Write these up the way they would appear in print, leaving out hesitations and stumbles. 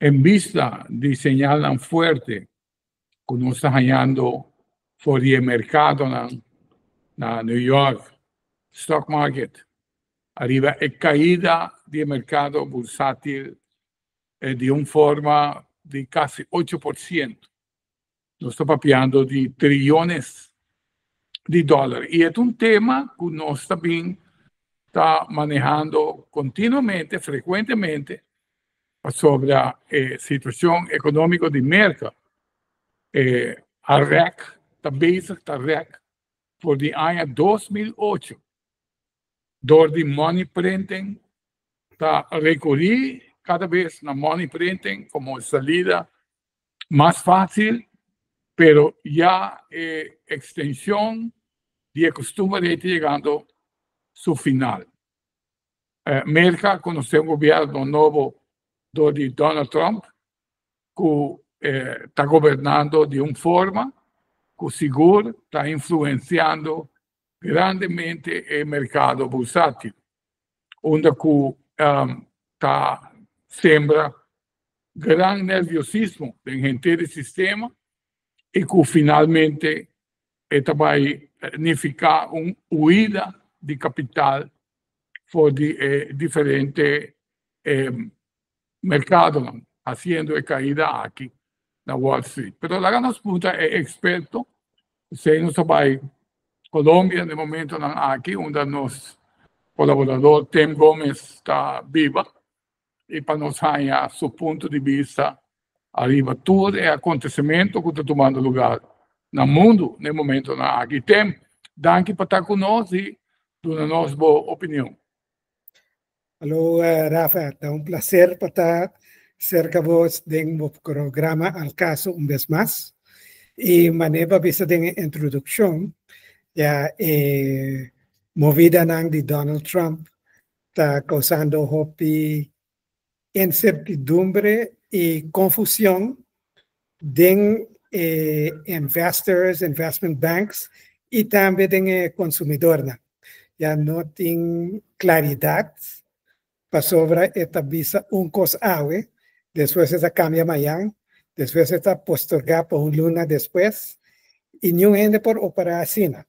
En bista di señalnan fuerte ku nos ta hañando for di e merkadonan na New York Stock Market ariba e kaida di e merkado bursátil di un forma di kasi 8%. Nos ta papiando di triones di dòler i e ta un tema ku nos ta bin ta manehando kontinuamente, frekuentemente, pasobra e situashon ekonómiko di Merka a rèk, ta bezig ta rèk for di aña 2008 dor di money printing. Ta rekurí kada bes na money printing komo salida mas fácil, pero ya e ekstenshon di e kustumber ei ta yegando su final. Merka konosé un gobièrnu nobo dor di Donald Trump ku ta gobernando di un forma ku sigur ta influensiando grandemente e merkado bursátil, unda ku ta sembra gran nerviosismo den henter e sistema i ku finalmente e ta bai nifiká un huida di kapital for di e diferente merkadonan, hasiendo e kaida aki na Wall Street. Pero laga nos punta e eksperto, esei nos ta bai Colombia den momentonan aki unda nos kolaborador Tim Gomez ta biba i pa nos haña su punto di bista ariba tur e akontesimentu ku ta tumando lugar na mundu den momentonan aki. Tim, danki pa ta ku nos i duna nos bo opinion. Hallo Rafa, ta un placer pa ta cerca bo den bo programa Al Caso un bes mas. Y manera bo a bisa den e introduccion, ya e movidanan di Donald Trump ta causando hopi incertidumbre y confusion den e investors, investment banks y tambe den e consumidornan. Ya no tin claridad pasobra e ta bisa un cos awe, despues e ta cambia mayan, despues e ta posterga pa un luna despues y niun hende por opera asina.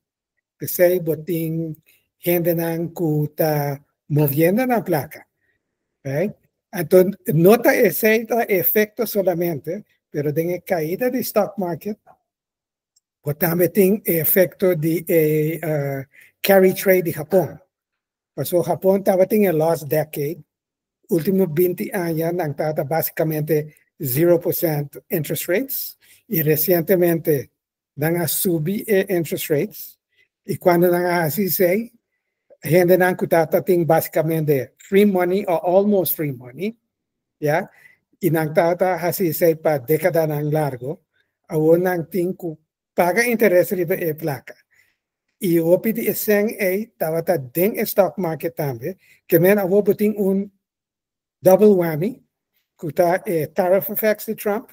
P'esei bo tin hendenan ku ta moviendo nan plaka. Right? Anto no ta esei ta efekto solamente, pero den e kaida di stock market bo tambe tin e efekto di e carry trade di Hapon. Pasobra Hapon tabatin e lost decade, ultimo 20 aña nan tabata basikamente 0% interest rates i resientemente nan a subi e interest rates y cuando nan a haci esey, hendenan cu tata tin basicamente free money or almost free money, ya, y nan tata haci esey pa decadanan largo, awor nan tin cu paga interes riba e placa. Y hopi di e cen ey tabata den e stock market tambe, ke men awor bo tin un double whammy, cu ta e tariff effects di Trump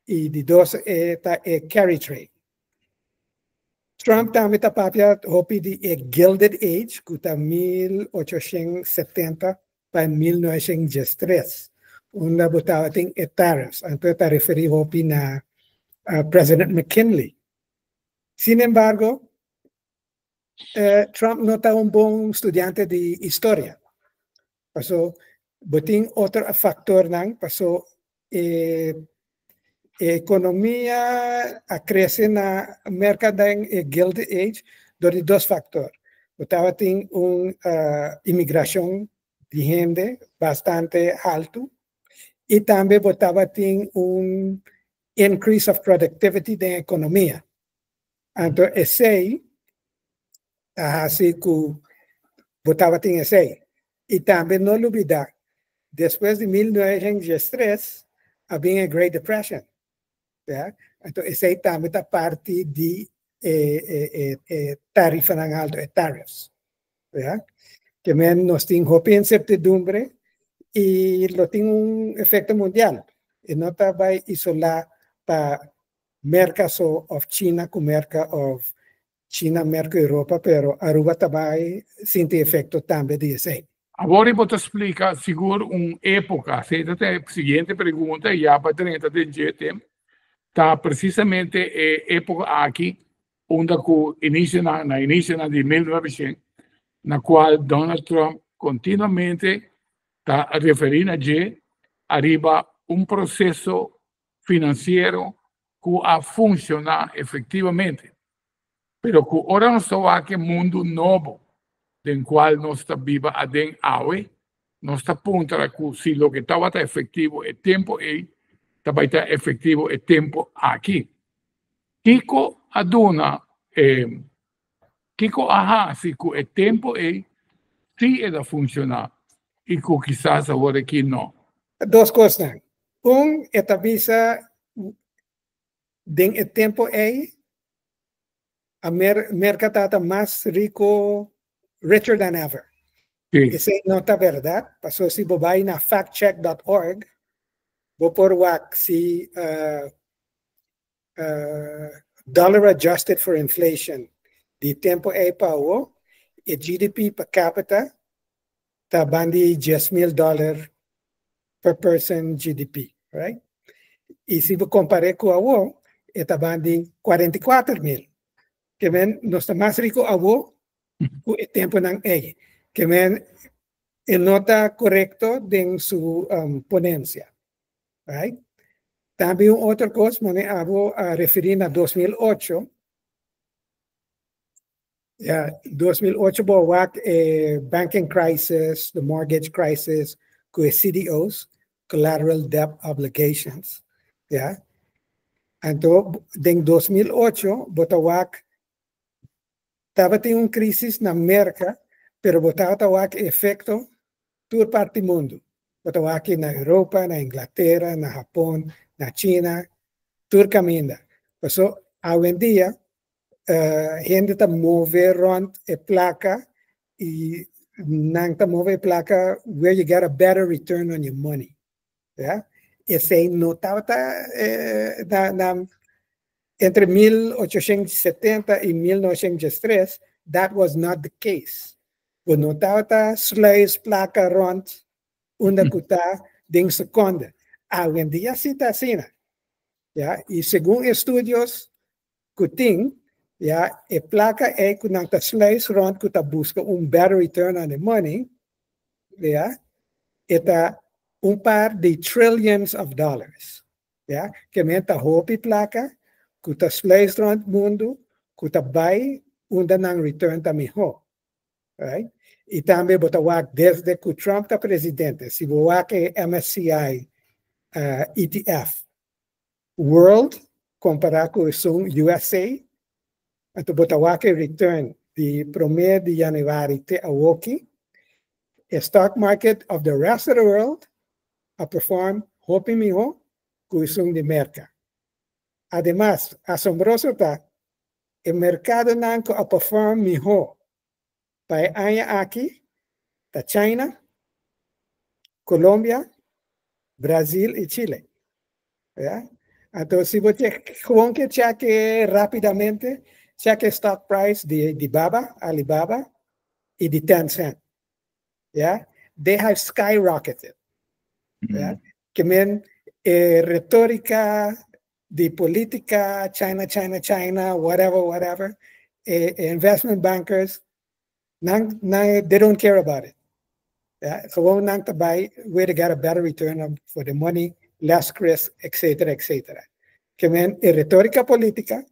y di dos e ta e carry trade. Trump tambe ta papia hopi di e Gilded Age, cu ta 1870 pa 1913, unda bo tabatin e tariffs. Anto e ta referi hopi na President McKinley. Sin embargo, Trump no ta un bon studiante di historia. Paso bo tin otro factornan, paso e economia a crece na Merca den e Gilded Age door di dos factor. Bo tabatin un inmigracion di hende bastante halto y tambe bo tabatin un increase of productivity den economia. Anto esey a haci cu bo tabatin esey. Y tambe no lubida, despues di 1913 a bin e Great Depression. Ya? Anto esey tambe ta parti di e tarifanan alto, e tariffs. Ya? Ke men nos tin hopi incertidumbre y lo tin un efecto mundial. E no ta bay isola pa Merca so of China cu Merca of China, Merca, Europa, pero Aruba ta bay sinti efecto tambe di esey. Awor bo ta splika sigur un époka, esei ta e siguiente pregunta i ya pa drenta den dje tem, ta presisamente e époka aki unda ku inisionan na inisionan di 1900 na kual Donald Trump kontinuamente ta referí na dje ariba un proseso finansiero ku a funshoná efektivamente, pero ku ora nos ta wak e mundu nobo den kual nos ta biba aden awe, nos ta puntra ku si loke tabata efektivo e tempu ei ta bai ta efektivo e tempu aki. Kiko a duna e kiko a hasi ku e tempu ei si el a funshoná i ku kisas awor aki no? Dos kosnan. Un, e ta bisa den e tempu ei a Merka tabata mas riku, richer than ever. Esei no ta bèrdat, pasobra si bo bai na factcheck.org bo por wak si dollar adjusted for inflation di tempu ei pa awo, e GDP per capita ta bandi 10,000 dollar per person GDP, right? I si bo kompar'é ku awo, e ta bandi 44,000. Ke men nos ta mas riku awo ku e tempunan ei. Ke men e no ta korekto den su ponensia. Right? Tambe un otro kos, mane abo a referí na 2008. Ya, 2008 bo a wak e banking crisis, the mortgage crisis, ku e CDOs, collateral debt obligations. Ya. Anto den 2008 bo ta wak tabatin un crisis na Merka, pero bo tabata wak e efecto tur parti mundu. Bo ta wak na Europa, na Inglatera, na Hapon, na China, tur kaminda. Paso awendia hende ta move rond e plaka i nan ta move e plaka where you get a better return on your money. Ya. Esei no tabata na na entre 1870 i 1913, that was not the case. Bo no tabata sluis plaka rond unda ku ta den sekonde. Awendia si ta asina. Ya, i segun estudios ku tin, ya, e plaka ei ku nan ta sluis rond ku ta buska un better return on the money, ya, e ta un par di trillions of dollars. Ya, ke men ta hopi plaka ku ta sluis rond mundu ku ta bai unda nan return ta mihó. Right? I tambe bo ta wak desde ku Trump ta presidente, si bo wak e MSCI ETF World kompará ku esun USA, anto bo ta wak e return di promé di yanüari te awoki, e stock market of the rest of the world a perform hopi mihó ku esun di Merka. Ademas, asombroso ta e merkadonan ku a perform mihó pa e aña aki ta China, Colombia, Brazil i Chile. Ya. Anto si bo check, gewoon ke check rápidamente, check e stock price di di Baba, Alibaba i di Tencent. Ya. They have skyrocketed. Ya. Ke men e retórika di polítika, China, China, China, whatever, whatever, e investment bankers, nan, nan, they don't care about it. Ya, gewoon nan ta bai where they get a better return on, for the money, less risk, etc., etc. Ke men e retórika polítika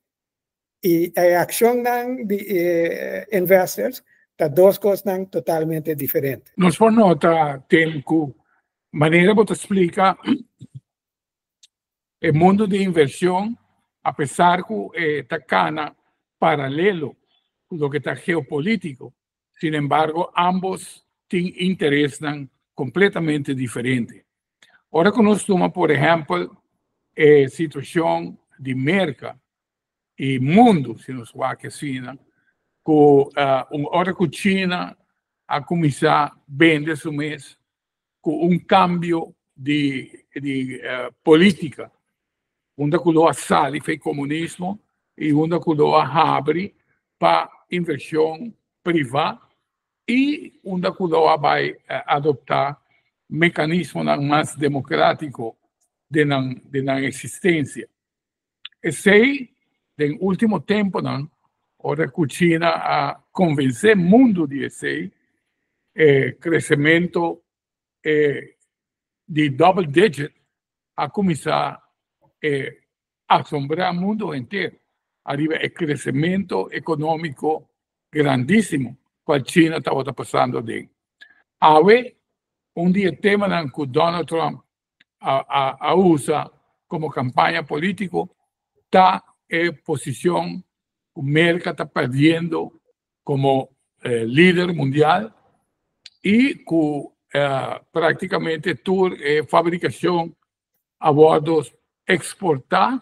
i e akshonnan di e investors ta dos kosnan totalmente diferente. Nos por nota, Tim, ku manera bo ta splika e mundu di invershon, apesar ku e ta kana paralelo ku loke ta geopolítiko, sin embargo ámbos tin interesnan kompletamente diferente. Ora ku nos tuma por ehèmpel e situashon di Merka i mundu, si nos wak asina, ku un ora ku China a kuminsá bende su mes ku un kambio di di polítika, unda ku lo a sali for e komunismo i unda ku lo a habri pa invershon privá. I unda ku lo a bai adoptá mekanismonan mas demokrátiko den nan den nan eksistensia. Esei den último temponan ora ku China a konvensé mundu di esei, e kresementu e di double digit a kuminsá e asombrá mundu henter ariba e kresementu ekonómiko grandísimo kual China tabata pasando aden. Awe un di e temanan ku Donald Trump a a a usa komo kampaña polítiko ta e posishon ku Merka ta perdiendo komo lider mundial i ku praktikamente tur e fabrikashon a wòrdu eksportá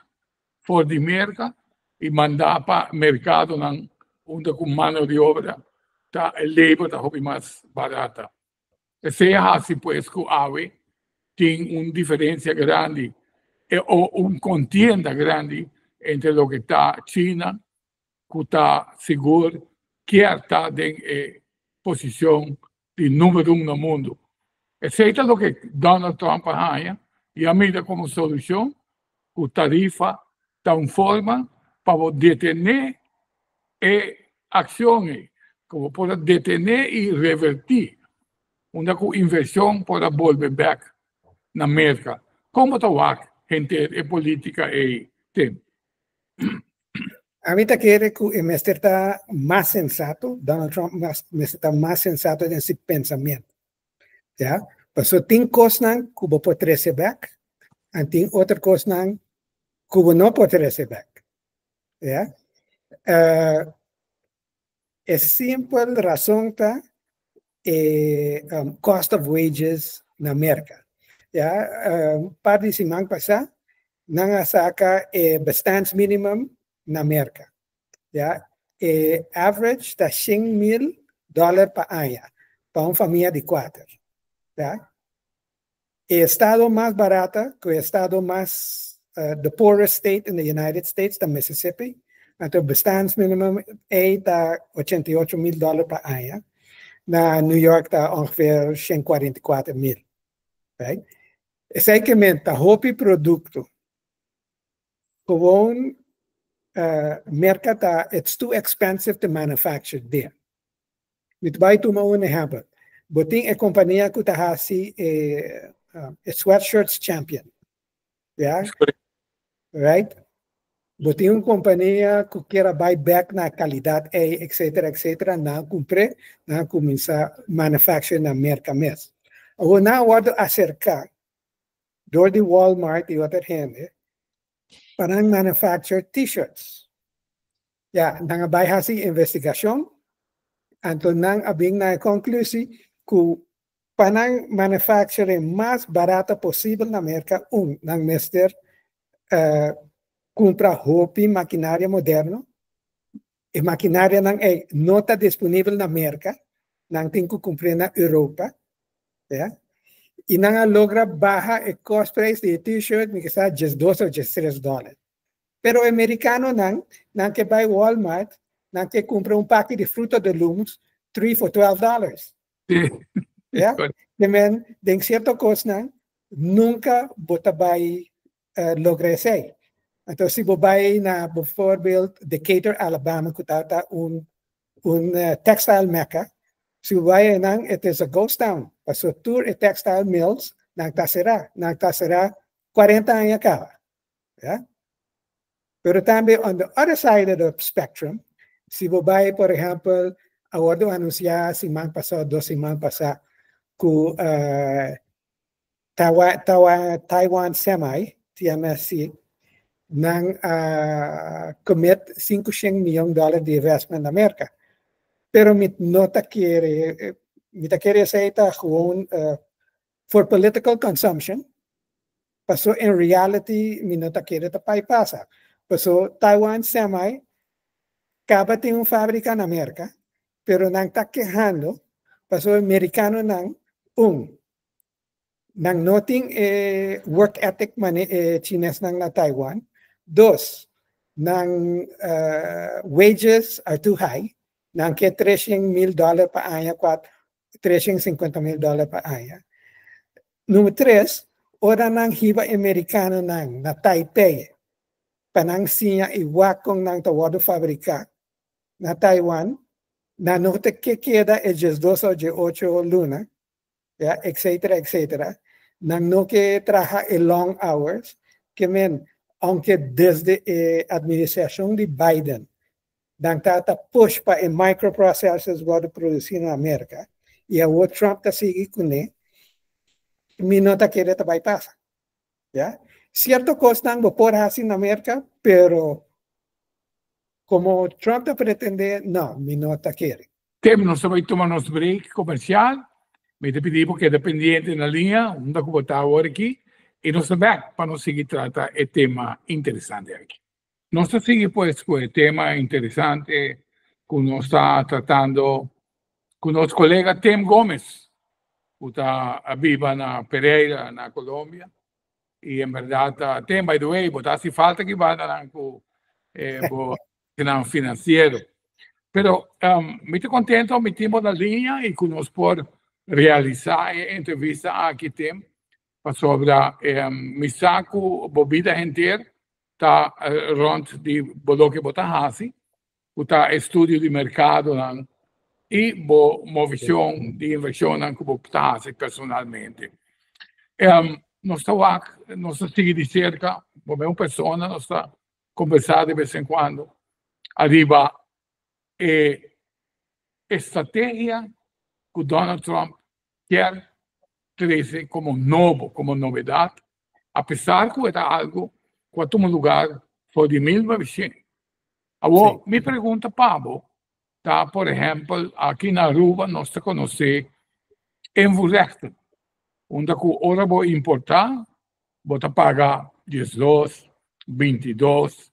for di Merka i mandá pa merkadonan unda ku mano di obra ta e labor ta hopi mas barata. Esei a hasi pues ku awe tin un diferensia grandi o un kontienda grandi entre loke ta China ku ta sigur kier ta den e posishon di numero un na mundu. Esei ta loke Donald Trump a haña i a mira komo solushon ku tarifa ta un forma pa bo detené e akshon ei, ku bo por a detené i revertí unda ku invershon por a bolbe bèk na Merka. Kon bo ta wak henter e polítika ei, Tim? Ami ta kere ku e mester ta mas sensato, Donald Trump mester ta mas sensato den si pensamentu. Ya, pasobra tin kosnan ku bo por trese bèk, en tin otro kosnan ku bo no por trese bèk. Ya. E simpel rason ta e cost of wages na Merka. Ya, un par di siman pasá nan a saka e bestaansminimum na Merka. Ya, e average ta 100.000 dòler pa aña pa un famia di kuater. Ya, e estado mas barata ku e estado mas the poorest state in the United States ta Mississippi. Anto bestaansminimum ei ta 88.000 dòler pa aña. Na New York ta ongeveer 144.000. Right? Esei ke men ta hopi produkto. Gewoon Merka ta it's too expensive to manufacture there. Mi ta bai tuma un ehèmpel. Bo tin e kompania ku ta hasi e e sweatshirts Champion. Ya? Right? Bo tin un kompania ku kier a bai bèk na kalidat ei, etcetera, etcetera, nan a kumpr'é, nan a kuminsá manufacture na Merka mes. Awor nan a wòrdu aserká dor di Walmart i otro hende pa nan manufacture t-shirts. Ya, nan a bai hasi investigashon, anto nan a bin na e konklusi ku pa nan manufacture mas barata posibel na Merka, un, nan mester kumpra hopi makinaria moderno, e makinarianan ei no ta disponibel na Merka, nan tin ku kumpr'é na Europa, ya, i nan a logra baha e kostprijs di e t-shirt, mi ke sa 12 òf 13 dòler. Pero e merikanonan, nan ke bai Walmart, nan ke kumpra un paki di Fruit of the Looms, 3 for 12 dollars. Ya? Te men, den sierto kosnan, nunka bo ta bai logra esei. Anto si bo bai na bijvoorbeeld Decatur, Alabama, ku tabata un un textile mecca, si bo bai einan, it is a ghost town. Pasobra tur e textile mills nan ta será. Nan ta será 40 aña kaba. Ya. Pero tambe on the other side of the spectrum, si bo bai, por ehèmpel, a wòrdu anunsiá siman pasá, 2 siman pasá, ku Taiwan Semi, TMSC, nan a commit 500 mion dòler di investment na Merka. Pero mi no ta kere, mi ta kere esei ta gewoon for political consumption, paso in reality mi no ta kere ta bai pasa. Paso Taiwan Semi kaba tin un fábrika na Merka, pero nan ta kehando, paso amerikanonan, un, nan no tin e work ethic mane e chinesnan na Taiwan. Dos, nan wages are too high. Nan ke 300 mil dòler pa aña, 350 mil dòler pa aña. Number 3, ora nan hiba amerikanonan na Taipei, pa nan siña i wak kon nan ta wòrdu fabriká na Taiwan, nan no ta ke keda e 12 òf 8 luna, ja, etcétera, etcétera. Nan no ke traha e long hours, ke men, aunke desde e administrashon di Biden, nan ta push pa e microprocessors wòrdu produsí na Amérika, i awor Trump ta sigui kuné, mi no ta kere ta bai pasa. Ja? Sierto kosnan bo por hasi na Amérika, pero komo Trump ta pretendé, no, mi no ta kere. Tim, nos ta bai tuma nos break komersial. Mi ta pidi bo keda pendiente na liña, unda ku bo ta awor aki, i nos ta bèk pa nos sigui trata e tema interesante aki. Nos ta sigui pues ku e tema interesante ku nos ta tratando ku nos kolega Tim Gomez, ku ta biba na Pereira, na Colombia. I en bèrdat, Tim, by the way, bo ta hasi falta aki bandanan ku bo finansiero. Pero mi ta kontentu mi tin bo na liña i ku nos por realisá e entrevista aki, Tim, pasobra mi sa ku bo bida henter ta rònt di bo loke bo ta hasi, ku ta estudio di merkadonan i bo movishon di invershonnan ku bo ta hasi personalmente. Nos ta wak, nos ta sigui di serka, bo mes un persona nos ta kombersá de bes en kuando ariba e estrategia ku Donald Trump kier trese komo nobo, komo novedat, apesar ku e ta algu ku a tuma lugar for di 1900. Awor, mi pregunta pa bo ta, por ehèmpel, aki na Aruba nos ta konosé invoerrechten, unda ku ora bo importá, bo ta paga 12, 22,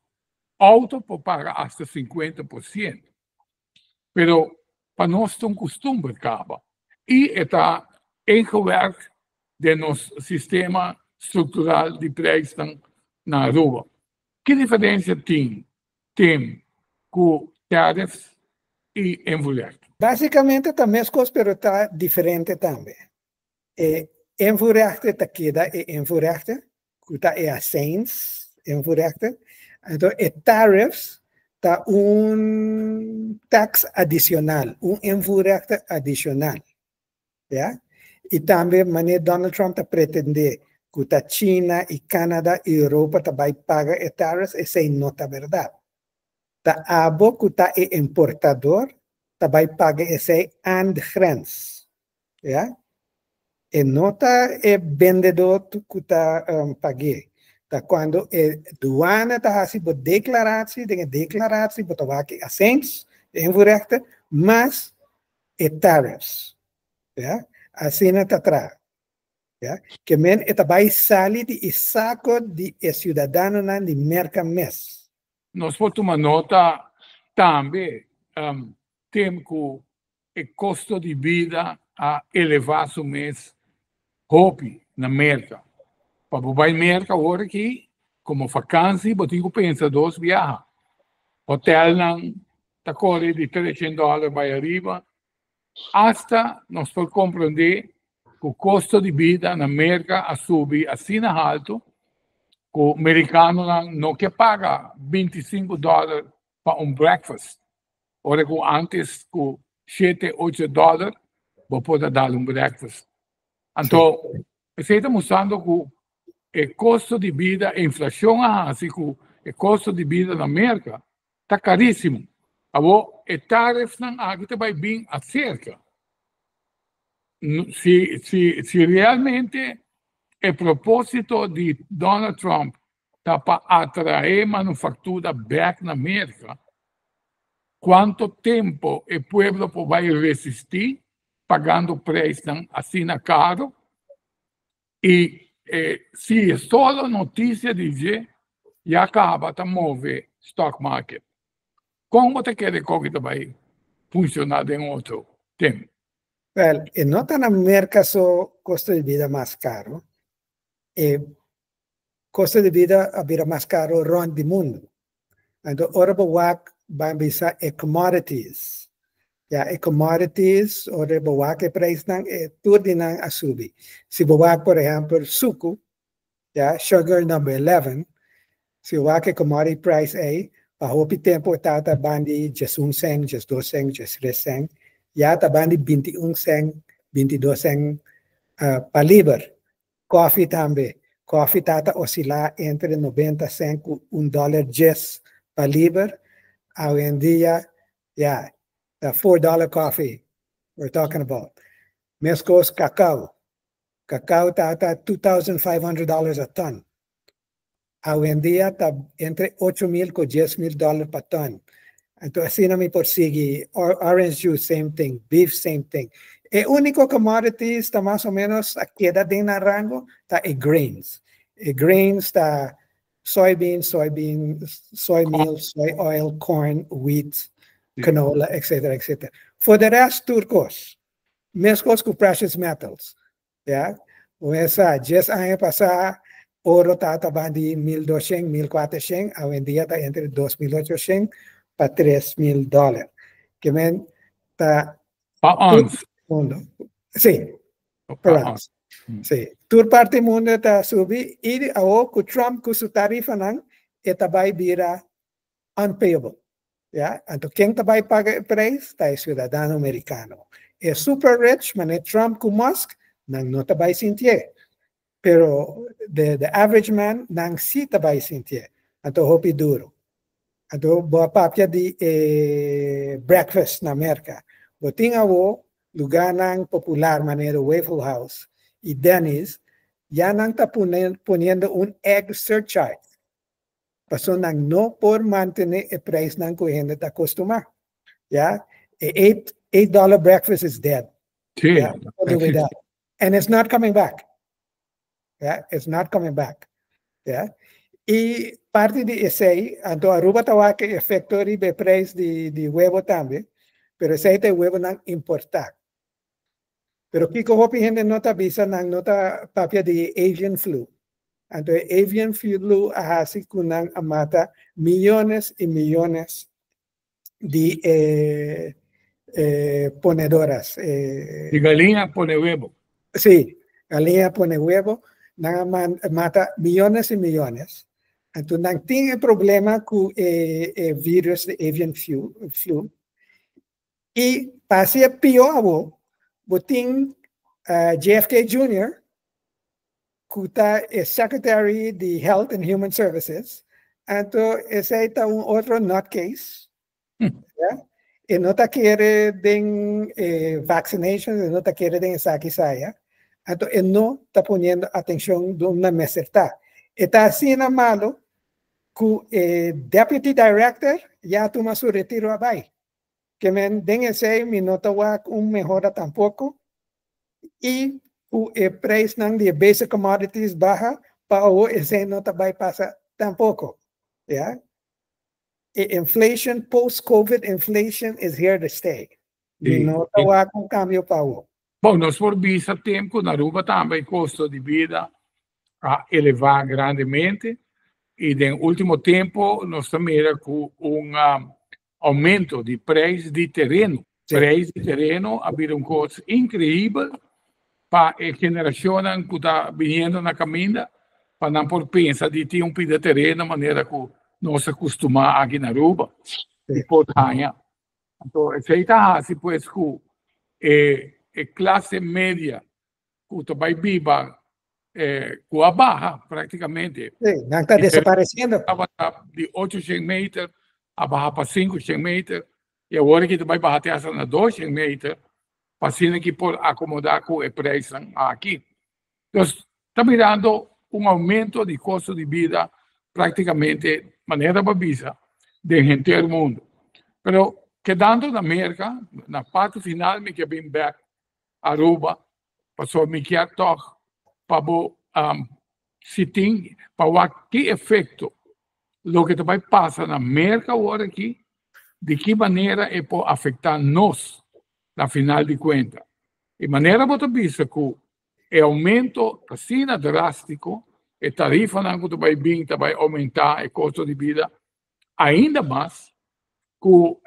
outo por paga asta 50%. Pero pa nos ta un kustumber kaba i e ta ingewerkt den nos sistema struktural di prijsnan na Aruba. Ki diferensia tin, Tim, ku tariffs i invoerrecht? Básikamente ta meskos, pero ta diferente tambe. E invoerrechten ta keda e invoerrechten, ku ta e accijns invoerrechten. Anto e tariffs ta un tax adishonal, un invoerrechten adishonal. Ja? I tambe manera Donald Trump ta pretendé ku ta China i Canada i Europa ta bai paga e tariffs, esei no ta bèrdat. Ta abo ku ta e importador ta bai paga esei aan de grens. Ja? E no ta e bendedó ku ta pag'é. Ta kuando e duana ta hasi bo deklaratie, den e deklaratie bo ta wak e accijns, e invoerrechten, mas e tariffs. Ja? Asina ta traha. Ja? Ke men e ta bai sali di e sako di e siudadanonan di Merka mes. Nos por tuma nota tambe, Tim, ku e kosto di bida a elevá su mes hopi na Merka. Pa bo bai Merka awor aki, komo vakansi, bo tin ku pensa dos biaha. Hotelnan ta kore di 300 dòler bai ariba. Asta nos por komprondé ku kosto di bida na Merka a subi asina haltu ku merikanonan no ke paga 25 dòler pa un breakfast. Ora ku antes ku 7, 8 dòler bo por a dal un breakfast. Anto, esei ta mostrando ku e kosto di bida, e inflashon a hasi ku e kosto di bida na Merka ta karísimo. Awor, e tariffsnan aki ta bai bin aserka. Si realmente e propósito di Donald Trump ta pa atraé manufaktura bèk na Merka, kuantu tempu e pueblo por bai resistí pagando preisnan asina karu? I si solo notisia di dje ya kaba ta move stock market. Kon bo ta kere ku ta bai funshoná den otro tempu? Well, e no ta na Merka so kosto di bida mas karu. E kosto di bida a bira mas karu rònt di mundu. Anto, ora bo wak ban bisa e commodities. Ya, e commodities, ora bo wak e prijsnan, e tur di nan a subi. Si bo wak, por ehempel, suku, ya, sugar number 11, si wak e commodity price ei, pa hopi tempo tata bandi 11 cen, 12 cen, 13 cen, ya ta bandi 21 cen, 22 cen pa liber. Coffee tambe. Coffee tata oscila entre 90 cen ku $1.10 pa liber. Awendia, ya, the $4 coffee we're talking about. Mescos cacao. Cacao tata $2,500 a ton. Awendia ta entre 8 mil ku 10 mil dollar pa ton. Anto, asina mi por sigui. Orange juice, same thing. Beef, same thing. E unico commodities ta mas o menos a keda den rango, ta e grains. E grains ta soybean, soybean, soy meal, soy oil, corn, wheat, canola, etc., etc. For the rest, tur cos. Mescos cu precious metals. Ya? Esa, 10 aña pasa, oro tata bandi 1200, 1400, awendia ta entre 2800 pa 3000 dollar. Kemen ta Pa ounce. Mundo. Si, Pa ounce. Si. Tur parti mundo ta subi y awo cu Trump cu su tarifanan e ta bay bira unpayable. Ya? Anto ken ta bay paga e prijs? Ta e ciudadano americano. E super rich, manera Trump cu Musk, nan no ta bay sinti. Pero the average man, nan si ta bay sinti. Anto hopi duro. Anto bo papia di breakfast na Merca. Bo tin awo lugarnan popular manera Waffle House y Denny's, ya nan ta poniendo un egg surcharge. Paso nan no por mantene e prijsnan cu hende ta acostumbra. Ya? E $8 breakfast is dead. Yeah, do with that. And it's not coming back. Yeah, it's not coming back. Yeah. Y parti di esey, anto Aruba ta wak efecto riba prijs di webo tambe, pero esey ta webonan importa. Pero kiko hopi hende no ta bisa, nan no ta papia di avian flu. Anto avian flu a hasi cu nan a mata miyones y miyones di ponedoras. Di galiña pone webo. Si, galiña pone webo, nan a mata miyones y miyones. Anto nan tin e problema cu e virus di avian flu. Y pa haci pio awo, bo tin JFK Jr., cu ta e Secretary di Health and Human Services. Anto, esey ta un otro nutcase. Yeah? E no ta kere den vaccination, e no ta kere den esaki esaya. Anto, e no ta poniendo atencion unda mester ta. E ta asina malo cu e deputy director ya a tuma su retiro a bay. Kemen den esey mi no ta wak un mehora tampoco. Y cu e prijsnan di basic commodities baha, pa awo esey no ta bay pasa tampoco. Yeah? E inflation, post-COVID inflation is here to stay. Mi no ta wak un cambio pa awo. Bon, nos por bisa tempo na Aruba tambe costo di bida a eleva grandemente y den ultimo tempo nos ta mira cu un aumento di prijs di tereno. Prijs di tereno a bira un cos increibel pa e generacionnan cu ta biniendo na caminda, pa nan por pensa di tin un pida tereno manera cu nos a acostuma aki na Aruba y por haña. Anto, esey ta hasi pues cu e clase media cu ta bay biba cu a baha practicamente. Si, nan ta desapareciendo. Tabata di 800 meter a baha pa 500 meter y awor cu ta bay baha te hasta na 200 meter pa asina cu por acomoda cu e prijsnan aki. Entonces, ta mirando un aumento di costo di bida practicamente manera pa bisa den henter mundo. Pero kedando na America, na parti final mi kier bin back Aruba, paso mi kier toch pa bo si tin pa wak ki efecto loke ta bay pasa na America awor aki, di ki manera e por afecta nos na final di cuenta. E manera bo ta bisa cu e aumento asina drastico, e tarifanan cu ta bay bin ta bay aumenta e costo di bida ainda mas cu.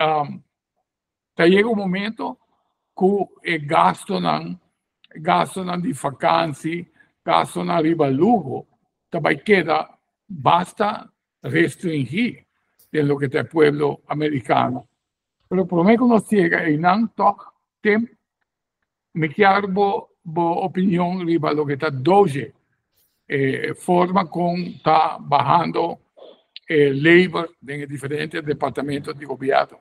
Ta yega un momento ku e gastonan di vakantie, gastonan riba luho, ta bai keda basta restringí den loke ta e pueblo amerikano. Pero promé ku nos yega einan tòg tem mi kier bo opinion riba loke ta DOGE, e forma kon ta bahando e labor den e diferente departamento di gobièrnu.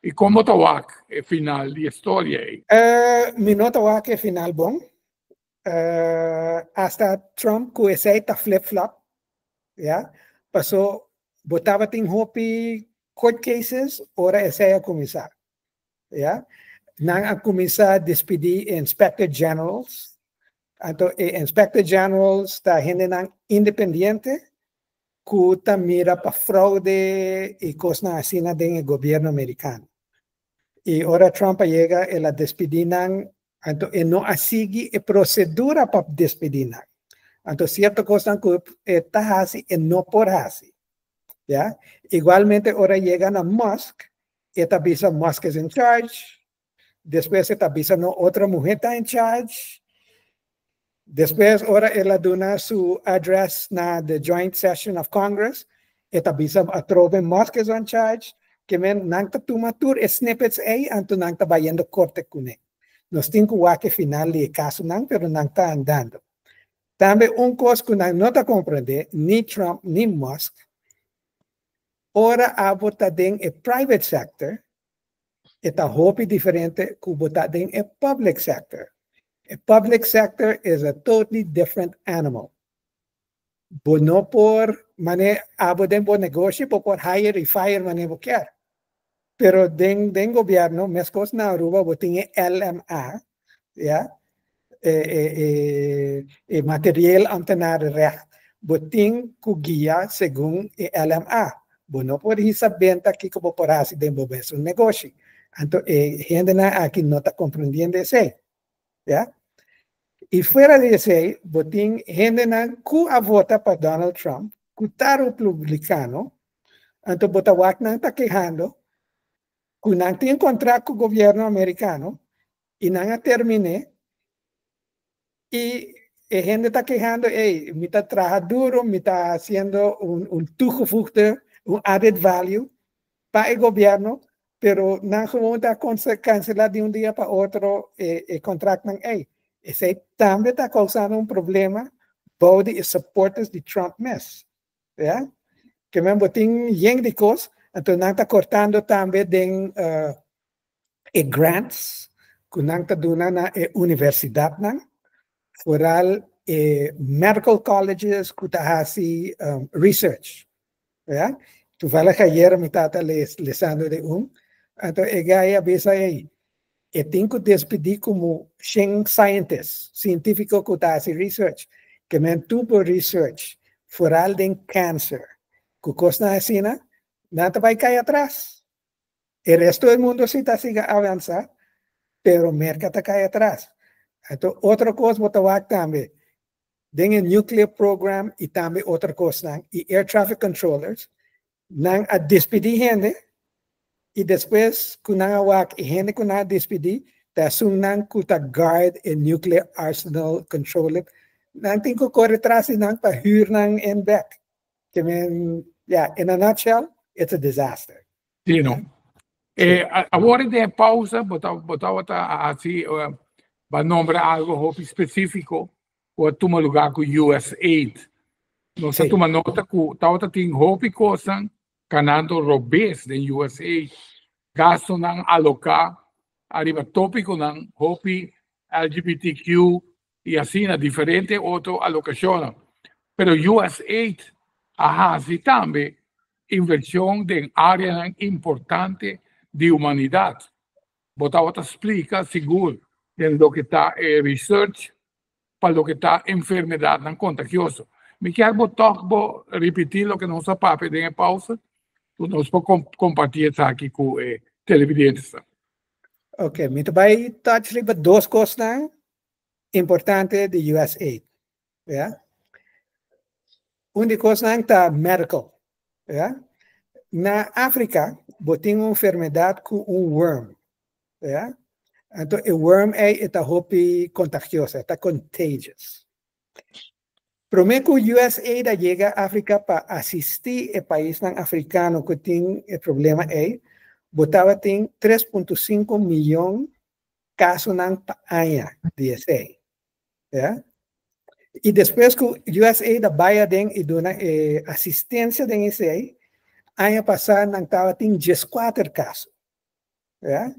I kon bo ta wak e final di e storia ei? Mi no ta wak e final bon. Hasta Trump ku esei ta flip flop, ya. Paso bo tabatin hopi court cases ora esei a kuminsá, ya. Nan a kuminsá despidí e inspector generals. Anto e inspector generals ta hendenan independiente ku ta mira pa fraude i kosnan asina den e gobièrnu amerikano. I ora Trump a yega el a despidí nan, anto e no a sigui e prosedura pa despidí nan. Anto sierto kosnan ku e ta hasi e no por hasi. Ya. Igualmente ora yega na Musk, e ta bisa Musk is in charge, despues e ta bisa no, otro muhé ta in charge. Despues ora el a duna su address na the joint session of Congress, e ta bisa atrobe Musk is on charge, ke men nan ta tuma tur e snippets ei anto nan ta bayendo korte kuné. Nos tin ku wak e final di e kasonan, pero nan ta andando. Tambe un kos ku nan no ta komprendé, ni Trump ni Musk, ora abo ta den e private sector, e ta hopi diferente ku bo ta den e public sector. E public sector is a totally different animal. Bo no por mane abo den bo negoshi, bo por hire i fire mane bo kier. Pero den gobièrnu, meskos na Aruba bo tin e LMA, ya, e materieel ambtenarenrecht. Bo tin ku guia segun e LMA. Bo no por hisa benta kiko bo por hasi den bo mesun negoshi. Anto e hendenan aki no ta komprendiendo esei. Ya. I fuera di esei, bo tin hendenan ku a vota pa Donald Trump, ku ta republikano, anto bo ta wak nan ta kehando ku nan tin kontrakt ku gobièrnu amerikano i nan a terminé i e hende ta kehando, ey, mi ta traha duro, mi ta hasiendo un toegevoegde, un added value pa e gobièrnu, pero nan gewoon ta kanselá di un dia pa otro e kontraktnan ey. Esei tambe ta kousando un problema bou di e supporters di Trump mes. Ya. Ke men bo tin yen di kos, anto nan ta kortando tambe den e grants ku nan ta duna na e universidatnan, vooral e medical colleges ku ta hasi research. Ya. Toevallig ayer mi tata lesando de un, anto e guy a bisa ey, e tin ku despedí komo 100 scientists, sientífiko ku ta hasi research, ke men tur bo research, vooral den cancer, ku kosnan asina, nan ta bai kai atras. E resto del mundo sí ta siga avansá, pero Merka ta kai atras. Anto otro kos bo ta wak tambe, den e nuclear program i tambe otro kosnan, i air traffic controllers, nan a despedí hende, i despues ku nan a wak e hende ku nan a despedí, ta esunnan ku ta guard e nuclear arsenal controller, nan tin ku kore tras di nan pa hür nan in bek. Ke men, ya, in a nutshell, it's a disaster. Sí, no. Awor den e pausa bo ta bo tabata hasi bo a nombra algo hopi spesífiko ku a tuma lugá ku USAID. Nos a tuma nota ku tabata tin hopi kosnan kanando robes den USAID. Gastonan aloká ariba tópikonan hopi LGBTQ i asina diferente otro alokashonnan. Pero USAID a hasi tambe invershon den áreanan importante di humanidat. Bo tabata splika sigur den loke ta e research pa loke ta enfermedadnan kontagioso. Mi kier bo tòg bo ripití loke nos a papia den e pausa, ku nos por kompartí esaki ku e televidentesnan. Ok, mi ta bai touch riba dos kosnan importante di USAID. Ya. Un di kosnan ta medical. Ya. Na Afrika bo tin un enfermedad ku un worm. Ya? Anto e worm ei ta hopi contagioso, ta contagious. Promé ku USAID a yega Afrika pa asistí e paisnan afrikano ku tin e problema ei, bo tabatin 3.5 mion kasonan pa aña di esei. Ya? I despues ku USAID a bai aden i duna e asistensia den esei, aña pasá nan tabatin 14 kaso. Ya?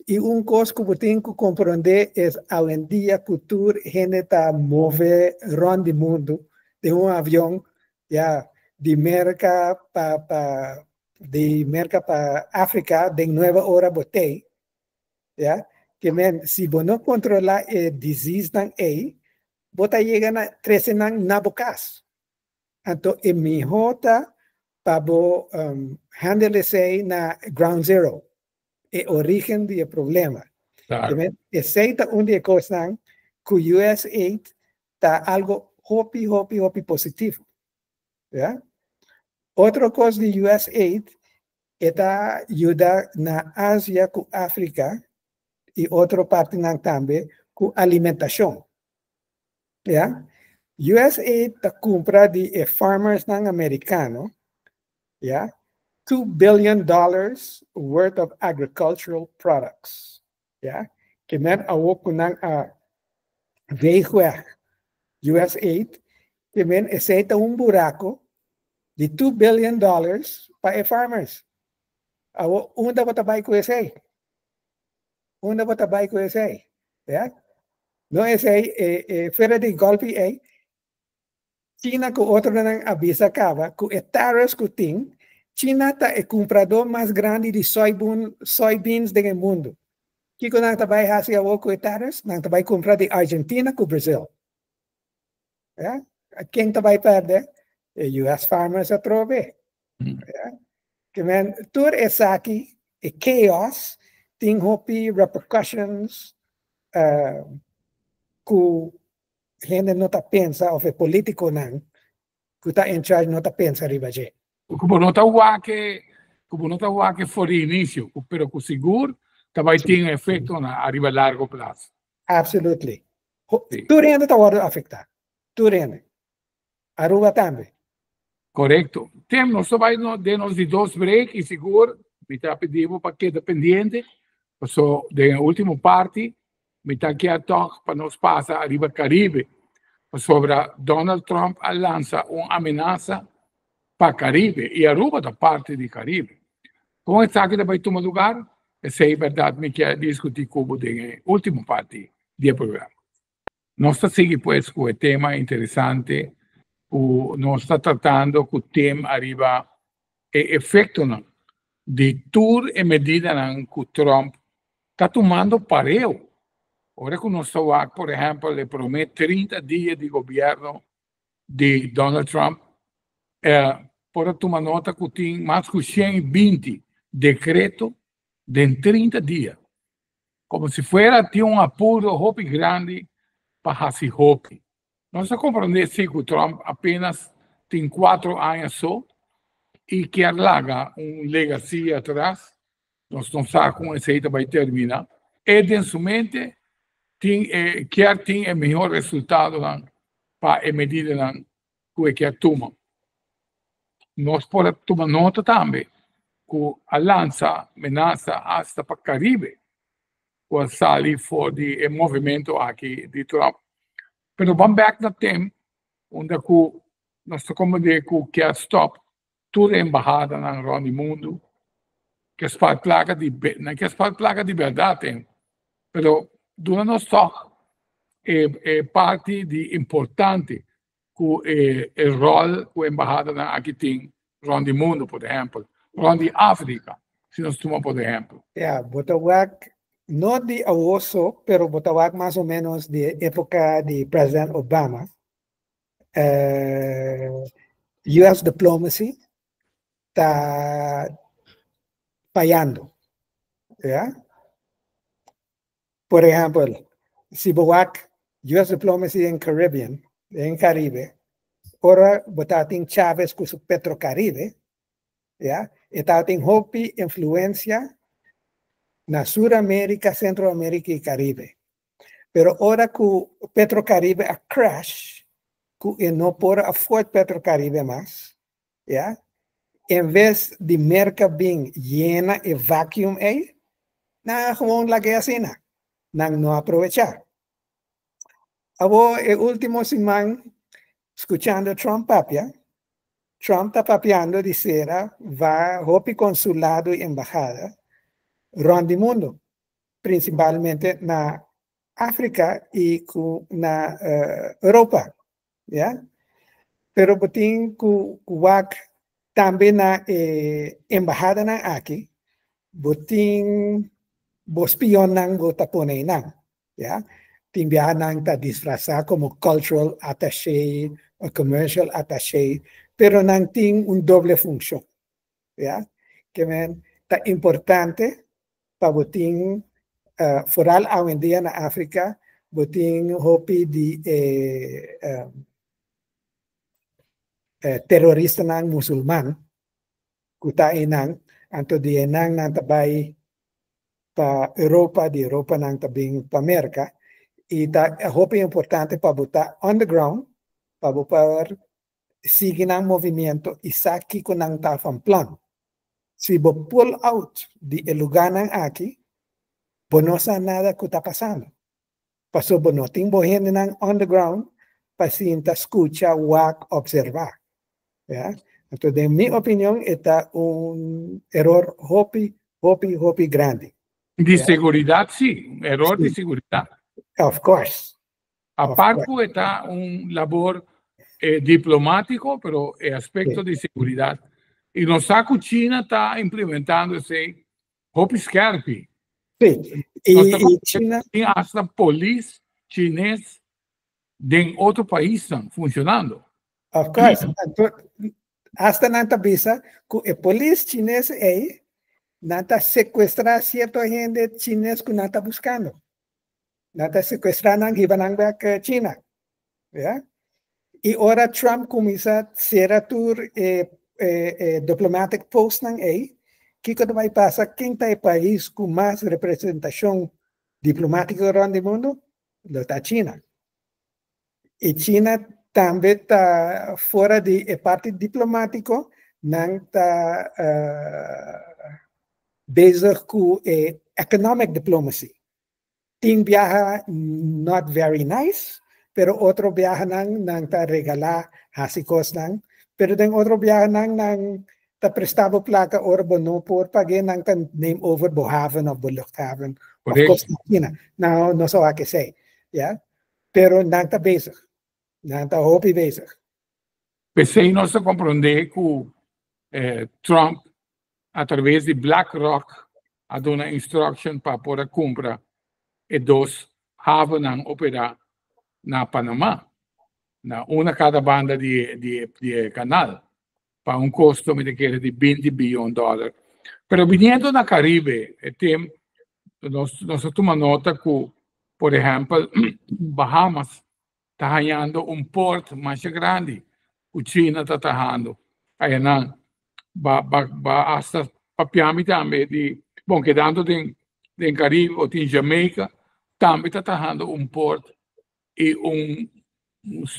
I un kos ku bo tin ku komprondé es awendia ku tur hende ta move rònt di mundu den un avion, ya, di Merka pa pa di Merka pa Afrika den nuebe ora bo tei, ya. Ke men si bo no kontrolá e diseasenan ei, bo ta yega na trese nan na bo kas. Anto e mihó ta pa bo handle esei na ground zero, e origen di e problema. Claro. Esei ta un di e kosnan ku USAID ta algo hopi, hopi, hopi positivo. Ya? Otro kos di USAID, e ta yuda na Asia ku Afrika i otro partinan tambe ku alimentashon. Ya? USAID ta kumpra di e farmersnan amerikano, ya, $2 billion worth of agricultural products. Ya? Ke men awor ku nan a veeg weg USAID, ke men esei ta un buraco di $2 billion pa e farmers. Awor, unda bo ta bai ku esei? Unda bo ta bai ku esei? Ya? No esei, fuera di golpi ei, China ku otronan a bisa kaba ku e tariffs ku tin, China ta e kumpradó mas grandi di soybeans den e mundu. Kiko nan ta bai hasi awor ku e tariffs? Nan ta bai kumpra di Argentina ku Brazil. Ya? Ken ta bai pèrdè? E US farmers atrobe. Ya? Ke men tur esaki, e chaos, tin hopi repercussions ku hende no ta pensa òf e polítikonan ku ta in charge no ta pensa riba dje. Ku bo no ta wak e, ku bo no ta wak e for di inisio, pero ku sigur ta bai tin efekto na ariba largo plaso. Absolutely. Tur hende ta wòrdu afektá. Tur hende. Aruba tambe. Korekto. Tim, nos ta bai den nos di dos break i sigur mi ta pidi bo pa keda pendiente, paso den e ultimo parti mi ta kier tòg pa nos pasa ariba Karibe, pasobra Donald Trump a lansa un amenasa pa Karibe i Aruba ta parti di Karibe. Kon esaki ta bai tuma lugar? Esei bèrdat mi kier diskutí ku bo den e ultimo parti di e programa. Nos ta sigui pues ku e tema interesante ku nos ta tratando ku Tim ariba e efektonan di tur e medidanan ku Trump ta tumando pareu. Ora ku nos ta wak por ehèmpel e promé 30 dia di gobièrnu di Donald Trump, por a tuma nota ku tin mas ku 120 dekreto den 30 dia. Komo si fuera tin un apuro hopi grandi pa hasi hopi. Nos a komprondé si ku Trump apenas tin 4 aña so i kier laga un legacy atras. Nos no sa kon esei ta bai terminá. E den su mente tin e kier tin e mihó resultadonan pa e medidanan ku e kier tuma. Nos por a tuma nota tambe ku a lansa menasa asta pa Karibe ku a sali for di e movimentu aki di Trump. Pero ban bek na tem unda ku nos ta komprendé ku kier stòp tur e embahadanan rònt di mundu, ke spar plaka di nan ke spar plaka di bèrdat tem, pero duna nos tòg e parti di importante ku e ròl ku embahadanan aki tin rònt di mundu, por ehèmpel, rònt di Afrika, si nos tuma por ehèmpel. Ya, bo ta wak no di awor so, pero bo ta wak mas o ménos di e époka di President Obama, US diplomacy ta fayando. Ya. Por ehèmpel, si bo wak US diplomacy den Caribbean, den Caribe, ora bo tabatin Chavez ku su Petrocaribe, ya, e tabatin hopi influensia. Na Sur Amérika, Sentro Amérika i Karibe. Pero ora ku Petrocaribe a crash, ku e no por afford Petrocaribe mas, ya, en bes di Merka bin yena e vacuum ei, nan a gewoon lag'é asina. Nan no a aprovechá. Awor e último siman, skuchando Trump papia, Trump ta papiando di sera va hopi konsulado i embahada rònt di mundu, prinsipalmente na Afrika i ku na Europa, ya. Pero bo tin ku wak tambe na e embahadanan aki, bo tin bo spionnan bo ta pone einan. Ya, tin biaha nan ta disfrasá komo cultural attaché o commercial attaché, pero nan tin un doble funshon. Ya, ke men ta importante pa bo tin, foral awendia na Afrika, bo tin hopi di e teroristanan musulman ku ta einan, anto di einan nan ta bai pa Europa, di Europa nan ta bin pa Merka, i ta hopi importante pa bo ta on the ground, pa bo por sigui nan movimiento i sa kiko nan ta van plan. Si bo pull out di e lugarnan aki, bo no sa nada ku ta pasando. Pasobra bo no tin bo hendenan on the ground pa sinta, skucha, wak, observá. Ya. Anto den mi opinion e ta un eror hopi, hopi, hopi grandi. Di seguridat si, un eror di seguridat. Of course. Apart ku e ta un labor diplomátiko, pero e aspekto di seguridat. I nos sa ku China ta implementando esei hopi skerpi. Sí, i China. Tin hasta polis chines den otro paisnan funshonando. Of course. Hasta nan ta bisa ku e polis chines ei nan ta sekuestrá sierto hende chines ku nan ta buskando. Nan ta sekuestrá nan hiba nan bèk China. Ya. I ora Trump kuminsá sera tur e e diplomatic postnan ei, kiko ta bai pasa? Ken ta e pais ku mas representashon diplomátiko rònt di mundu? Lo ta China. I China tambe ta fora di e parti diplomátiko, nan ta bezig ku e economic diplomacy. Tin biaha not very nice, pero otro biahanan nan ta regalá hasi kosnan, pero den otro biahanan nan ta prestá bo plaka ora bo no por pag'é, nan ta neem over bo haven of bo luchthaven of kosnan asina. Nan no sa wak esei, ya. Pero nan ta bezig, nan ta hopi bezig. P'esei nos ta komprondé ku Trump a traves di BlackRock a duna instruction pa por a cumpra e dos havennan opera na Panama, na una cada banda di di e canal, pa un costo mi ta kere di binti biyon dollar. Pero biniendo na Caribe e tem nos nos a tuma nota cu por ehempel Bahamas ta hañando un port masha grandi ku China ta trahando ayanan. Ba ba ba hasta papia mi tambe di, bon kedando den den Caribe bo tin Jamaica tambe ta trahando un port i un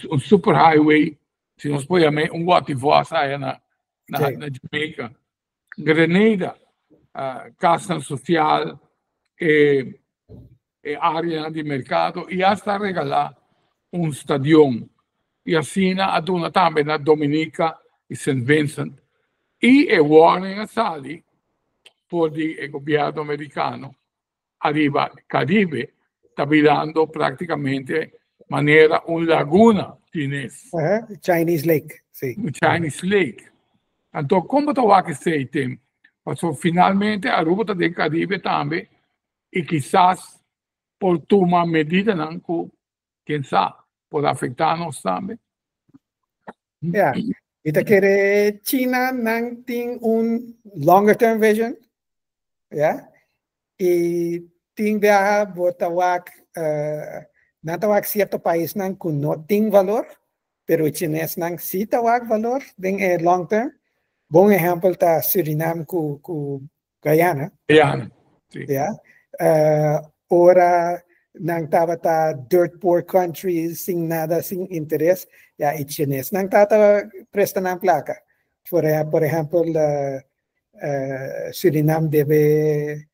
un super highway si nos por yam'e un wativos aya na na na Jamaica. Grenada, kasnan sosial, e e áreanan di merkado i asta a regalá un stadion. I asina a duna tambe na Dominica i Sint Vincent. I e warning a sali for di e gobièrnu merikano ariba Karibe ta birando práktikamente manera un laguna chines. Chinese Lake, si. Un Chinese Lake. Anto kon bo ta wak esei, Tim? Pasobra finalmente Aruba ta den Karibe tambe i kisas por tuma medidanan ku ken sa por afektá nos tambe. Ya, mi ta kere China nan tin un longer term vision, ya, i tin biaha bo ta wak nan ta wak sierto paisnan ku no tin valor, pero e chinesnan si ta wak valor den e long term. Bon ehèmpel ta Surinam ku Guyana. Guyana. Ya? Ora nan tabata dirt poor countries, sin nada, sin interes, ya, e chinesnan tabata presta nan placa. Por ehempel, Surinam debe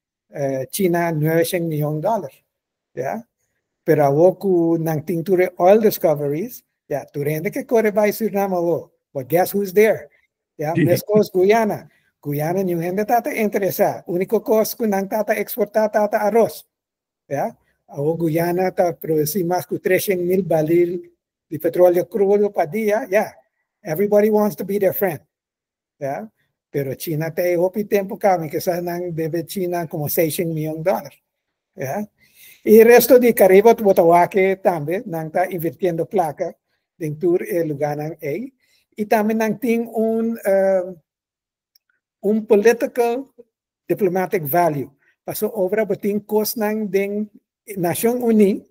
China 900 miyon dollar. Ya? Pero awor cu nan tin tur oil discoveries, ya, tur hende ke core bay Surinam awor. But guess who's there? Ya, mescos Guyana. Guyana ningun hende tabata interesa. Unico cos cu nan tabata exporta tabata aros. Ya? Awor Guyana ta produci mas cu 300 mil baril di petroleo crudo pa dia. Ya. Everybody wants to be their friend. Ya? Pero China ta hopi tempo caba cu nan debe China como 600 miyon dollar. Ya? Y resto di Caribe bo ta wak tambe nan ta invirtiendo placa den tur e lugarnan ey. Y tambe nan tin un political diplomatic value. Pasobra bo tin cosnan den Nacion Uni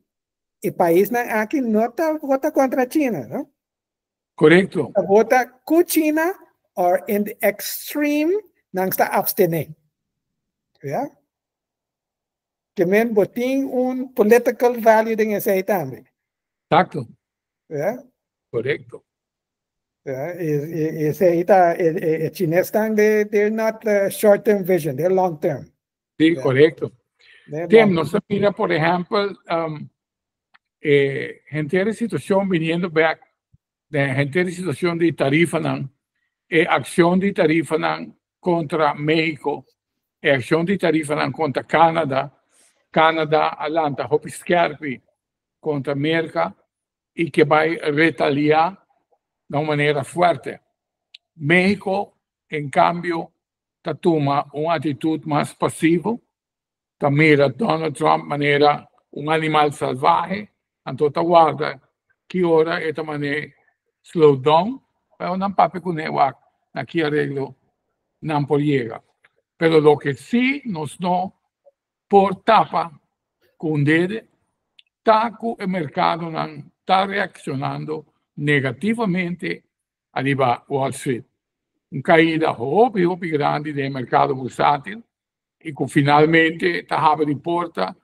e paisnan aki no ta vota contra China, no? Correcto. Ta vota cu China or in the extreme nan ta abstene. Ja? Kemen bo tin un political value den esey tambe. Exacto. Ja? Correcto. Ja, esey ta e chinesnan, they're not short-term vision, they're long-term. Si, correcto. Tim, nos mira, por ehempel, henter e situacion biniendo back, di henter e situacion di tarifanan, e accion di tarifanan contra Mexico, e accion di tarifanan contra Canada, Canada a lanta hopi skerpi contra Merca y cu ta bay retalia di un manera fuerte. Mexico, en cambio, ta tuma un actitud mas pasivo, ta mira Donald Trump manera un animal salvahe, anto ta warda ki ora e ta manera slow down, pero nan papia cune wak na ki areglo nan por yega. Pero loke si nos no por tapa cu dede, ta cu e mercadonan ta reaccionando negativamente ariba Wall Street. Un caida hopi, hopi grandi di mercado bursatil y cu finalmente ta habri porta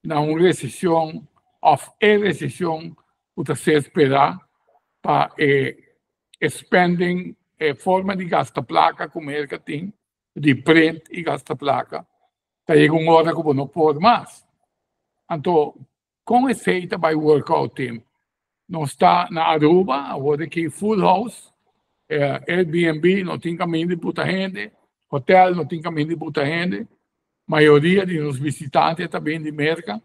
na un recesion of e recesion cu ta ser spera pa spending, forma di gasta placa cu Merca tin, di print y gasta placa, ta yega un ora cu no por mas. Anto, con esey ta bay work out, Tim? Nos ta na Aruba, awor aki full house, Airbnb no tin caminda di buta hende, hotel no tin caminda di buta hende, mayoria di nos bishitantenan tambe di Merca.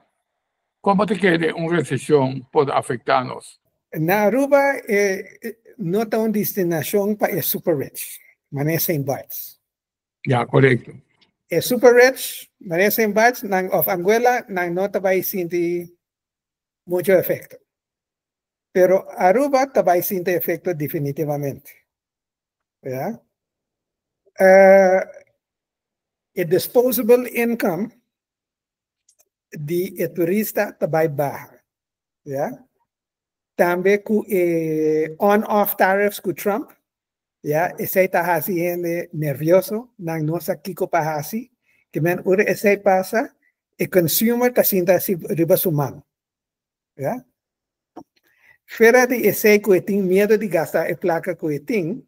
Con ta kere un recesion por afecta nos? Na Aruba no ta un destinacion pa e super rich, manera St. Bart's. Ja, correcto. E super rich, manera St. Bart's, nan, of Anguilla, nan no ta bay sinti mucho efecto. Pero Aruba ta bay sinti efecto definitivamente. Ja? E disposable income di e turista ta bay baha. Ja? Tambe cu e on-off tariffs cu Trump, ja, esey ta haciendo nervioso, nan no sa kico pa haci, kemen ora esey pasa, e consumer ta sinta riba su man. Ja? Fuera di esey cu tin miedo di gasta e placa cu tin,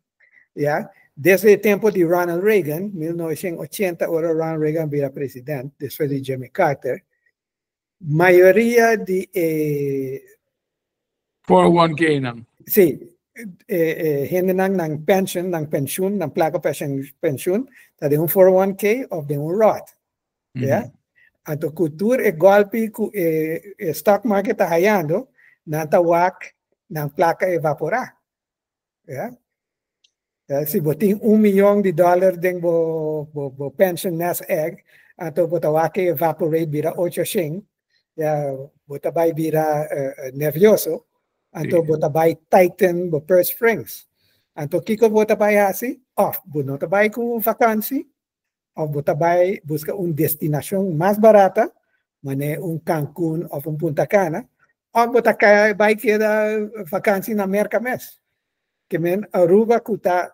ja, desde e tempo di Ronald Reagan, 1980, ora Ronald Reagan bira presidente, despues di Jimmy Carter, mayoria di 401k nan. Si, hende nan pension, nan pensioen, nan placa pension, pensioen, ta den un 401k of den un Roth. Ja? Anto cu tur e golpe cu e stock market ta hayando, nan ta wak nan placa evapora. Ja? Ja, si bo tin $1 miyon den bo pension nest egg, anto bo ta wak evaporate bira 800, ja, bo ta bay bira nervioso, anto bo ta bay tighten bo purse strings. Anto kiko bo ta bay hasi? Of bo no ta bay cu vakantie, of bo ta bay busca un destinacion mas barata, manera un Cancun of un Punta Cana, of bo ta bay keda vakantie na Merca mes. Kemen Aruba cu ta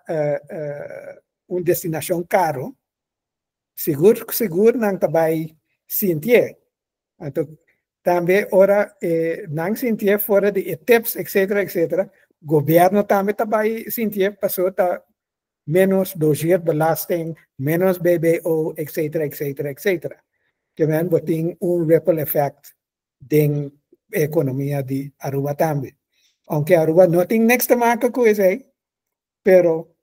un destinacion caro, sigur sigur nan ta bay. sintié. Anto, tambe ora nan sintié fuera di e tips, etc., etc., gobièrnu tambe ta bai sintié paso ta menos dogeerbelasting, menos BBO, etc., etc., etc. Ke men bo tin un ripple effect den ekonomia di Aruba tambe. Aunke Aruba no tin niks te maken ku esei, pero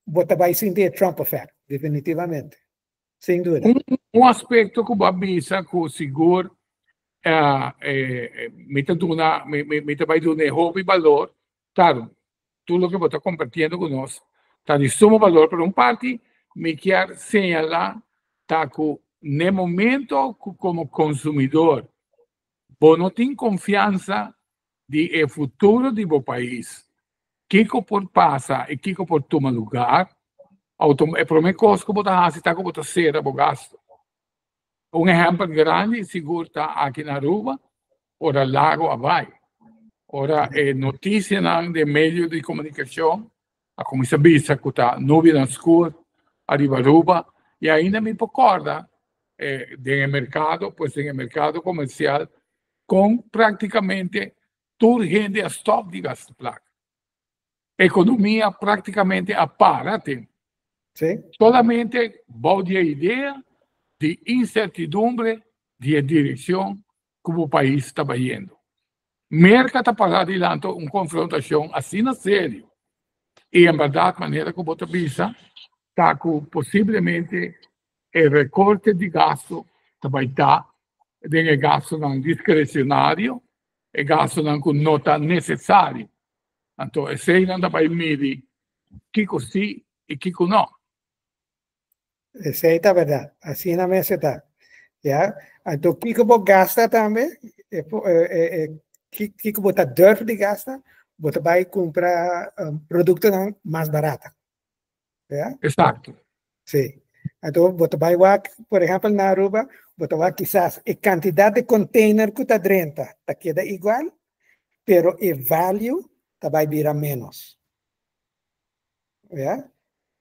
bo ta bai sinti e Trump effect, definitivamente. Sin duda. Un aspekto ku bo a bisa ku sigur mi ta duna, mi ta bai duna e hopi balor, ta tur loke bo ta kompartiendo ku nos ta di sumo balor, pero un parti mi kier señalá ta ku n'e momento ku komo konsumidor bo no tin konfiansa di e futuro di bo pais, kiko por pasa i kiko por tuma lugar, e prome kos ku bo ta hasi ta ku bo ta sera bo gasto. Un ehèmpel grandi sigur ta aki na Aruba, ora Lago a bai. Ora e notisianan den medio di komunikashon a kuminsá bisa ku ta nubianan skur ariba Aruba i ainda mi por kòrda den e merkado, pues den e merkado komersial kon praktikamente tur hende a stòp di gasta plaka. Ekonomia praktikamente a para tin. Solamente bou di e idea di insertidumbre di e direkshon ku bo pais ta bayendo. Merka ta para dilanti un konfrontashon asina serio i en bèrdat manera ku bo ta bisa ta ku posiblemente e rekorte di gastu ta bai ta den e gastunan diskresionario, e gastunan ku no ta nesesario. Anto eseinan ta bai midi kiko si i kiko no. Esei ta bèrdat. Asina mester ta. Ya. Anto kiko bo gasta tambe, kiko bo ta durf di gasta, bo ta bai kumpra produktonan mas barata. Ya. Eksakto. Si. Anto bo ta bai wak, por ehèmpel na Aruba, bo ta wak kisas e kantidat di container ku ta drenta ta keda igual, pero e value ta bai bira ménos. Ya.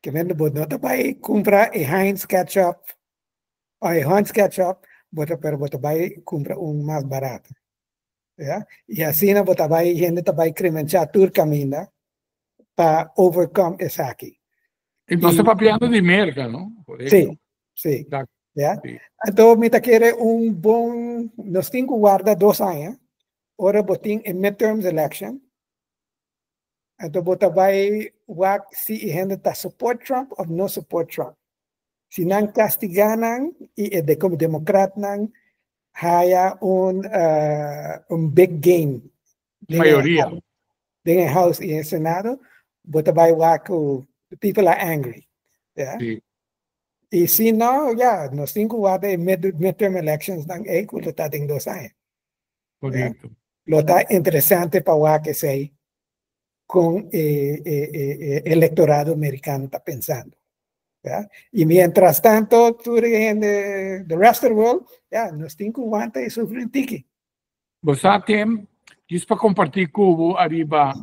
Ke men bo no ta bai kumpra e Heinz ketchup o e Hunt's ketchup, bo ta pero bo ta bai kumpra un mas barato. Ya. I asina bo ta bai hende ta bai krimenchá tur kaminda pa overcome esaki. I nos ta papiando di Merka, no? Sí, sí. Ya. Anto mi ta kere un bon, nos tin ku warda dos aña, ora bo tin e midterms election, Anto bo ta bai wak si e hende ta support Trump of no support Trump. Si nan castiga nan y e de como democratnan haya un un big gain den e Mayoria. den e House y e Senado, bo ta bai wak cu the people are angry. Ya. Sí. Y si no, ya, nos tin cu warda e midterm elections nan ey cu lo ta den dos aña. Correcto. Lo ta interesante pa wak esei con e, e, e, e electorado americano ta pensando. Ya? Y mientras tanto, tur e hende, the rest of the world, ya, nos tin cu wanta y sufri un tiki. Bo sa, Tim, djis pa comparti cu bo ariba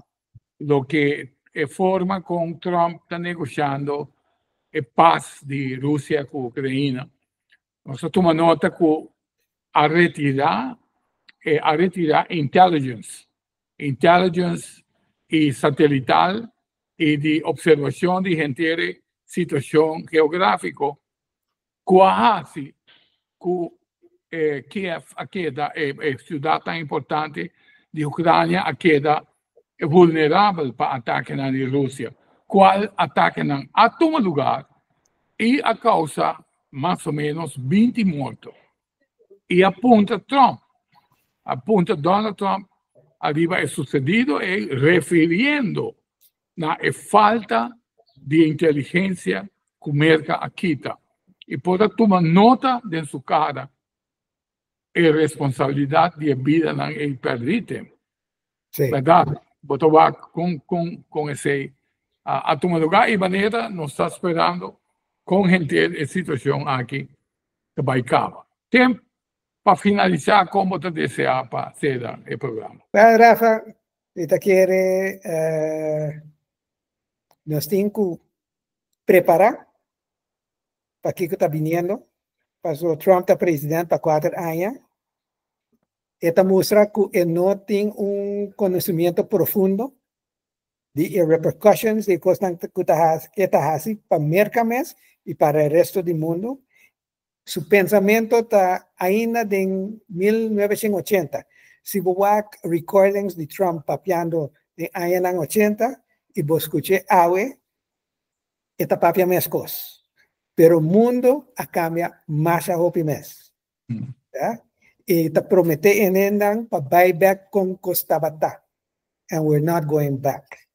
loke e forma con Trump ta negoshando e paz di Rusia cu Ucraina. Nos a tuma nota ku a retirá e a retirá intelligence, intelligence i satelital i di opservashon di henter e situashon geográfiko ku a hasi ku e Kiev a keda e e siudatnan importante di Ukrania a keda vulnerabel pa atakenan di Rusia, kual atakenan a tuma lugar i a kousa mas o menos 20 morto. I a punta Trump, a punta Donald Trump ariba e susedido ei refiriendo na e falta di inteligensia ku Merka a kita i por a tuma nota den su kara e responsabilidat di e bidanan ei pèrdí tempu. Sí. Bèrdat? Bo ta wak kon kon kon esei a tuma lugá i manera nos ta sperando kon henter e situashon aki ta bai kaba. Tempu pa finalisá kon bo ta deseá pa sera e programa? Well Rafa, mi ta kere nos tin ku prepará pa kiko ta biniendo. Paso Trump ta presidente pa 4 aña. E ta mustra ku e no tin un konosementu profundo di e repercussions di kos ku ta hasi pa Merka mes i pa e resto di mundu. Su pensamentu ta ainda di 1980. Si bo wak recordings di Trump papiando di aña 80 i bo skucha awe, e ta papia mes kos. Pero mundu a kambia mas hopi mes. Ja? E ta prometé hendenan pa bai back kon kos tabata. And we're not going back.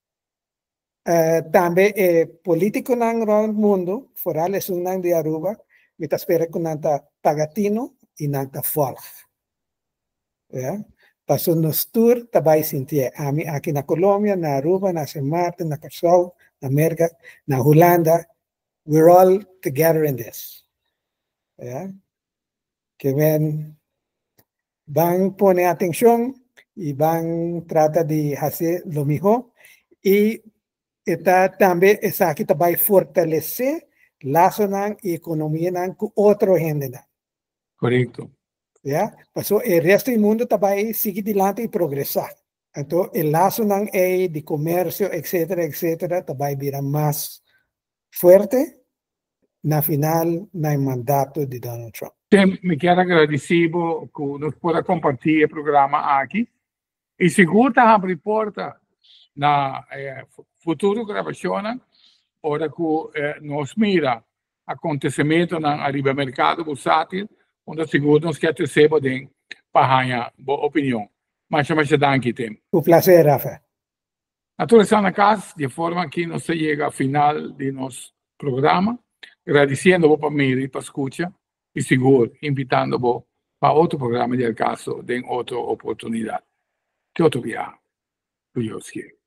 Tambe e polítikonan rònt mundu, vooral esunnan di Aruba, mi ta spera ku nan ta paga tino i nan ta volg. Ja? Paso nos tur ta bai sinti. Ami aki na Colombia, na Aruba, na Sint Maarten, na Kòrsou, na Amerika, na Hulanda, we're all together in this. Ja? Ke men ban pone atenshon i ban trata di hasi lo mihó i ta tambe esaki ta bai fortalesé lasonan i ekonomianan ku otro hendenan. Korekto. Ja? Paso e resto di mundu ta bai sigui dilanti i progresá. Anto, e lasonan ei di komersio, etc., etc., ta bai bira mas fuerte na final na mandato di Donald Trump. Tim, mi ke gradisí ku nos por kompartí e programa aki. I sigur ta habri porta na futuro grabashon, ora ku nos mira akontesimentunan ariba merkado bursátil, unda sigur nos ke trese den pa haña bo opinion. Masha masha danki, Tim. Un plaser, Rafa. Naturalmente, na kas, di forma ku nos a yega na final di nos programa, gradisiendo pa mira, pa skucha, i sigur invitando pa otro programa di Al Caso, den otro oportunidat. Te otro dia. Ku Dios ke.